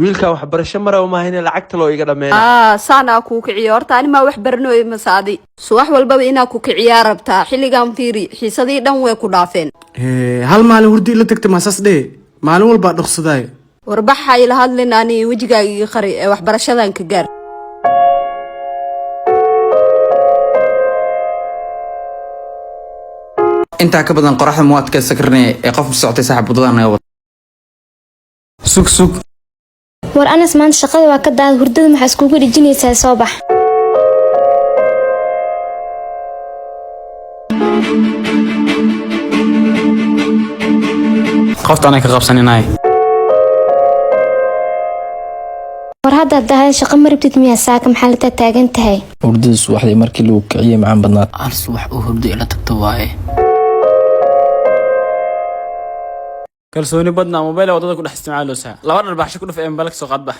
Wiilkan waxbarasho mara maahine, lacagta loo iga dhammeena. Aa, saanaa kuu kiciyo. Horta animaa wax baranooye masaadi? Subax walbaba inaa ku kiciyaa rabtaa. Xilligan fiiri, xiisadii dhan way ku dhaafeen. Hee, hal maalin hurdi ila tagta maasaas dhehe, maalin walbaa dhoqsadaay. Warbaxa, ila hadlin ani, wejigaaga iga qari ee waxbarashadan ka gaar. Intaa ka badan qoraxda mu adkaysan karnay ee qof socotay saaxib, wadada naga wada. Sug, sug. War Anas, maanta shaqada waa ka daada. Hurdada maxaa iskugu dhijinaysaa? Soo bax. Qofta anay ka qabsaninay. War hadda haddahay, shaqo ma rabtid miyaa? Saaka maxaa la taagan tahay? Hurdada subaxdii markii lagu kiciyay macaan badnaad. Hal subax oo hurdo ila tagto waaye. Kalsooni badnaa, mobile wadada ku dhex isticmaaloosaa, laba dharbaxsho ku dhuf ee mobilka soo qaadbax.